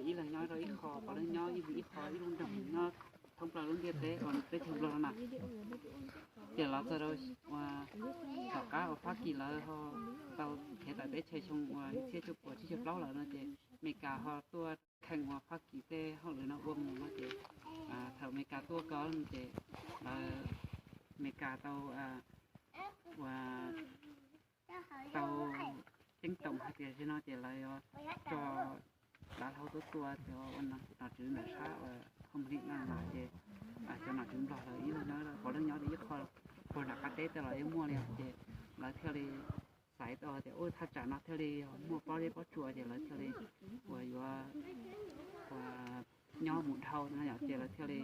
ib leeg nyob rau ib qho, puav leej nyob ib leeg ib qho ib lub nroog nyob thoob plaws lub ntiaj teb uas teb chaws Nplog no na. Ces los txog rau uas tom qab uas Fab Kis lawv ho tau khiav tawm teb chaws xyoo uas ib txhiab cuaj puas tsib caug plaub lawm no ces Amelikas ho tuaj kheej uas Fab Kis tej hauj lwm no ua mus no ces thaum Amelikas tuaj ko ces lawv, Amelikas tau uas tau ceeb toom hais tias zaum no ces lawv yuav tso dav hlau tuaj tua cov nom tswv ntawm sab uas Home League no na ces cov nom tswv Nplog lawv ib leeg nyob puav leej nyob rau ib qho puag nram qab teb tej los yeej muaj li ces lawv thiaj li xaiv tau tias ua thaj tsam no thiaj li muaj pob zeb pob tsuas ces lawv thiaj li uas yuav uas nyob mus dhau no yom ces lawv thiaj li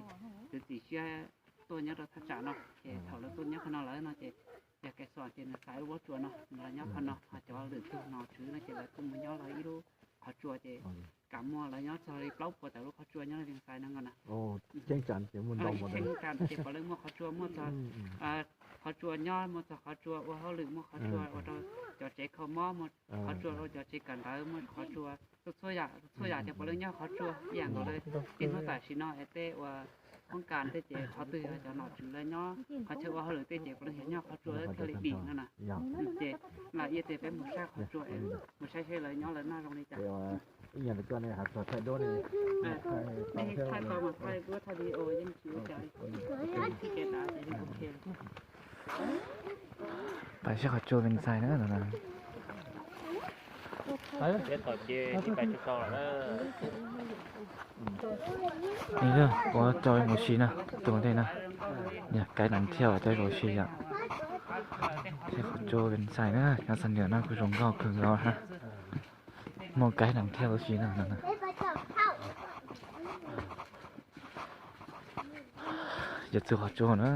txiav txim siab tuaj nyob rau thaj tsam no ces thaum lawv tuaj nyob qhov no lawm no ces yog Kais Xos ces nws xaiv lub pob tsuas no nws los nyob qhov no, ho cov lwm tus nom tswv no ces lawv kuj mus nyob lawv ib lub qhov tsua ces kam muaj lawv nyob txog li plaub puas tawm lub qhov tsua nyob li xaiv no na. Ces puav leej muaj qhov tsua, muaj txog qhov tsua nyob, muaj txog qhov tsua ua hauj lwm, muaj qhov tsua ua rau cov tsev kho mob, muaj qhov tsua rau cov tsev kawm ntawv, muaj qhov tsua txhua yam, txhua yam ces puav leej nyob qhov tsua ib yam nkaus li. Tej hnub tam sim no es tej uas poob kas tej ces qhov twg yog cov nom tswv lawv nyob, qhov chaw ua hauj lwm tej ces puav leej yog nyob qhov tsua thiaj li dim no na. Ces lam iab tias peb mus saib qhov tsua, mus saib seb lawv nyob lawv noj zoo li cas. Thaij ko mas thaij duab thaij video yeej tsis ua cas li. Tsis ke dav ces yeej ok li. Pais saib qhov tsua Vees Xais na. Ua rau mus si na, tus ntej na, yog kaib nees thiaj ua rau mus si yom. Saib qhov tsua Vees Xais na, nyob txog ntawm no kuj zoo nkauj kawg nkaus na. Muaj kaib nees thiaj ua si na. Yog txog qhov tsua na.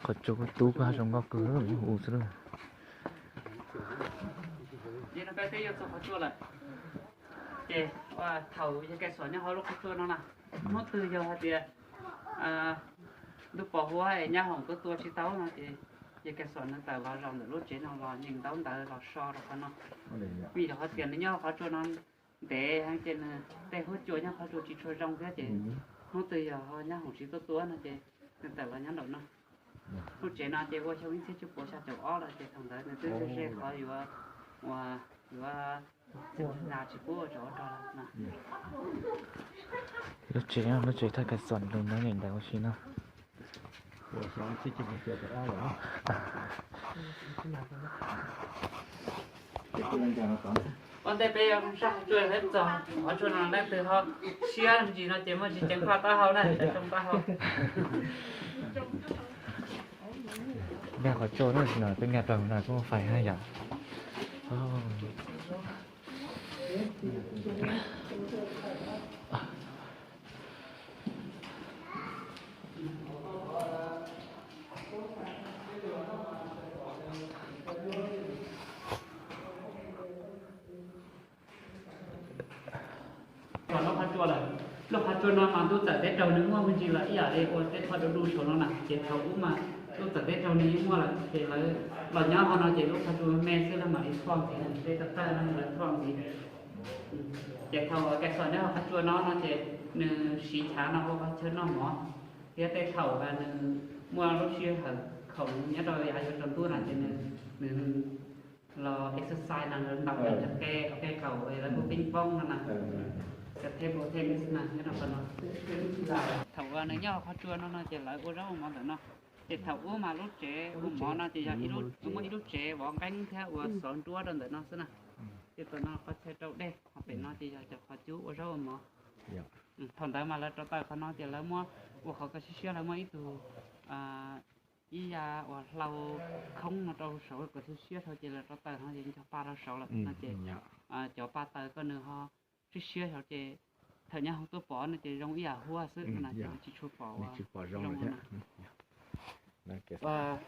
Qhov tsua kuj tub kuj zoo nkauj kawg, u xwb. Ces no peb twb yuav txog qhov tsua lawm. Ces thaum yawg Kais Xos nyob hauv lub qhov tsua no na, hnub twg yog hais tias ntuj pos huab es nyab hoom tuaj tua tsis tau no ces yawg Kais Xos nws tawm los zaum ntawm lub tsev no los nyeem ntaub ntawv los so rau qhov no. Vim rau qhov tias nws nyob qhov tsua no ntev heev ces nws tej huab cua nyob qhov tsua tsis tshua zoo thiab ces hnub twg yog ho nyab hoom tsis tuaj tua no ces nws tawm los nyob nraum no. Lub tsev no ces ua xyoo ib txhiab cuaj puas xya caum ob lawm ces thaum ntawd nws twb ze qhov yuav uas yuav tsis pub ua tsov ua rog lawm no. Lub tsev, lub tsev thaj Kais Xos nyob ntawd ua si no. Ua ntej peb yuav mus saib qhov tsua, peb txog qhov tsua no leej twg ho siab ntsis no ces muaj tsis ceev faj taub hau na, cov tsoo taub hau. Nkag qhov tsua no, peb nkag plaws no kuj fais na yom. Txog lub qhov tsua lawm. Lub qhov tsua no mas ntuj txawm teb raug nws muaj me ntsis lawm ib yam li ua tej qhov du du saum no na, ces thaum ub mas ntuj txawm teb raug nws yeej muaj lawm ces lawv los nyob qhov no ces lub qhov tsua me xwb lawv mam li txhoj ntxiv, tej tawg tawg no lawv txhoj ntxiv. Ces thaum Kais Xos nyob qhov tsua no no ces nws siv chav no ua qhov chaw noj mov, thiab tej thaum nws muaj lub sij hawm khoom nyob rau yav yuav tsaus ntuj na ces nws los exercise na, ntaus cov qe, qe qaum lawv hu ping pong no na, cov table tennis na nyob rau qhov no. Thaum nws nyob qhov tsua no no ces lawv ua zaub ua mov ntawm no. Ces thaum ub mas lub tsev ua mov no ces yog muaj ib lub tsev vov nqeeb thiab ua xov nruab rau ntawm no xwb na. Ces tam no qhov chaw rau dej, ho pem no ces yog cov qhov cub ua zaub ua mov. Thaum ntawd mas lawv rau taws qhov no ces lawv muab ua qhov koj siab siab, lawv muab ib tug ib yam uas hlau khoob no rau saud kom siab siab dhau ces lawv rau taws no ces cov pa rau saud lawm no ces cov pa taws koj nws ho siab siab dhau ces thaum nyab hoom tuaj pom no ces zoo ib yam huab xwb no ces tsis tshua pom ua zoo no.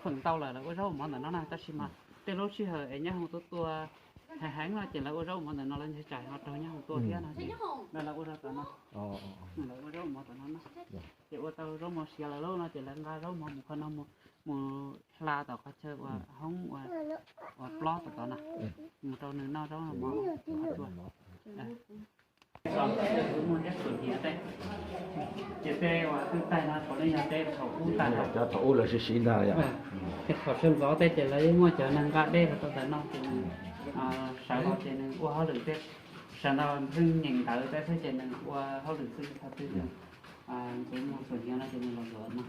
Feem ntau lawm lawv ua zaub ua mov ntawm no na, tab sis mas tej lub sij hawm es nyab hoom tuaj tua Heev heev no ces lawv ua zaub mov ntawm no lawv ntshe tsam ho raug nyob hauv tuaj thiab no ces lawv ua rau tom no, lawv ua zaub mov tom no no. Ces ua tau zaub mov siav lawm lauj no ces lawv nqa zaub mov mus qhov no mus, mus hla tom qhov chaw uas hoob uas, uas plob tom tod na, mus rau nws noj zaub noj mov qhov tsua. Muaj thiab xuas hniav tej, ces tej uas twb taig no puav leej yog tej thaum ub tag, cov thaum ub lawv siv siv ntag yom. Tej thaum sawv ntxov tej ces lawv muaj cov neeg nqa dej los rau ntawm no ces nws sawv los ces nws ua hauj lwm tej, sawv ntxov pheej nyeem ntawv tej xwb ces nws ua hauj lwm xwb, thaum twg nws ntxuav muag xuas hniav no ces nws los zuav no.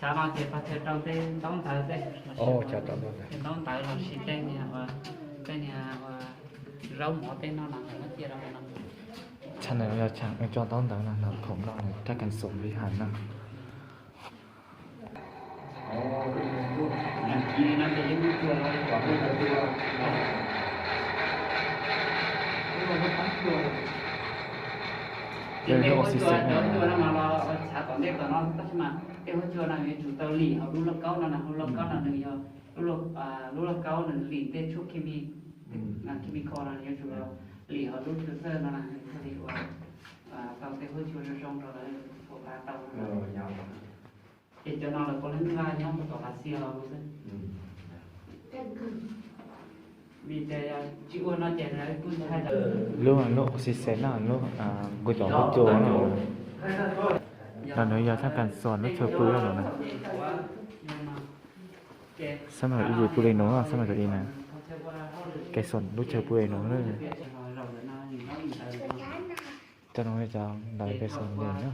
Tshav no ces pab thaum rau tej ntaub ntawv tej, ntaub ntawv los sis tej niag, tej niag zaub mov tej no na, muab cia rau no. Tshav no yog tshav tso ntaub ntawv no, khoom no nws thaj kas xoom vi has na. Ces tej huab cua cov huab cua no mas los tshav tom ntej tom no tab sis mas tej huab cua no yuav tsum tau lim hauv lub lauj kaub no na, hauv lauj kaub no nws yog lub lauj kaub nws lim tej tshuaj chemi, chemical no yuav tsum lim hauv lub chaw xwb no na thiaj li ua tau tej huab cua zoo zoo rau lawv pab tau. Ces cov no lawv puav leej nqa nyob rau tom Lav Xias los xwb. Vim tias tsis ua no ces lawv kuj ntshai. Lub, lub oxygen no, lub nqus cov huab cua no, no nws yog thaj kas xoom lub chaw pw no na. Xab mas ib yim pw li no, xab mas ib na. Kas xoom lub chaw pw li no na. Cov no cov ntawv kas xoom li na.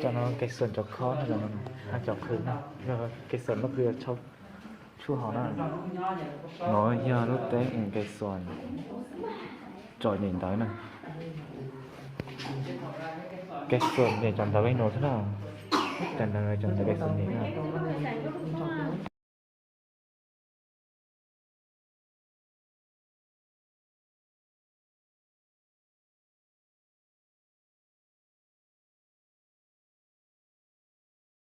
Cov no kas xoom cov khob no, cov qhwv no, kas xoom no kuj yog tshuaj hauv na. No yog lub teb kas xoom tsom nyem ntawv na. Kas xoom nyem cov ntawv li no thiab na. Cov ntawv, cov ntawv kas xoom nyem na.